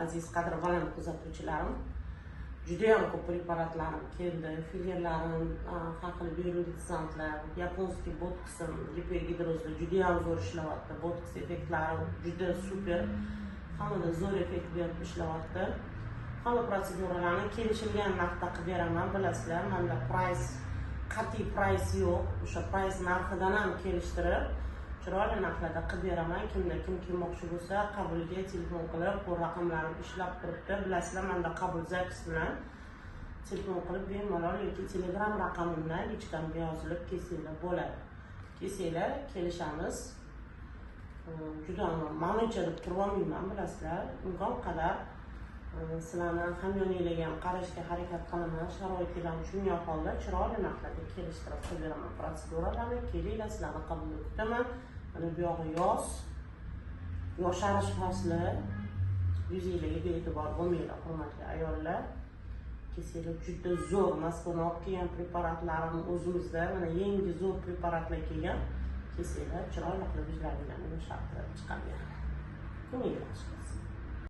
Aziz, qadri baland kuzatuvchilarim, judayam ko'p preparatlarim keldi, fillerlarim, har xil biorelizantlar, японский botoksim gipergidrozda judayam zo'r ishlayapti. Botoks effektlari juda super, hammada zo'r effekt berib ishlayapti. Hamma protseduralarni kelishilgan narxda qilib beraman. Bilasizlar, manda прайс, qat'iy прайс yo'q, o'sha прайс narxidan ham kelishtirib, chiroyli narxlarda qilib beraman. Kimda kim kelmoqchi bo'lsa, qabulga telefon qilib, bu raqamlarim ishlab turibdi, bilasizlar, manda qabul запись bilan telefon qilib bemalol yoki Telegram raqamimdan личка mga yozilib kelsanglar bo'ladi. Kelsanglar, kelishamiz. Juda manimcha deb turolmayman, bilasizlar, imkon qadar sizlarni hamyoninglarga ham qarashga harakat qilaman. Sharoitinglarni tushungan holda chiroyli narxlarda kelishtirib qilib beraman protseduralarni. Kelinglar, sizlarni qabulda kutaman. Mana bu yog'i yoz, yosharish fasli, yuzinglarga bee'tibor bo'lmanglar, hurmatli ayollar. Kelsanglar, juda zo'r Moskvadan olib kelgan preparatlarim o'zimizda, mana yangi zo'r preparatlar kelgan. Kelsanglar, chiroyli qilib yuzlaringlarni yumshattirib chiqargan. Ko'ngil yaxshi bo'lsin.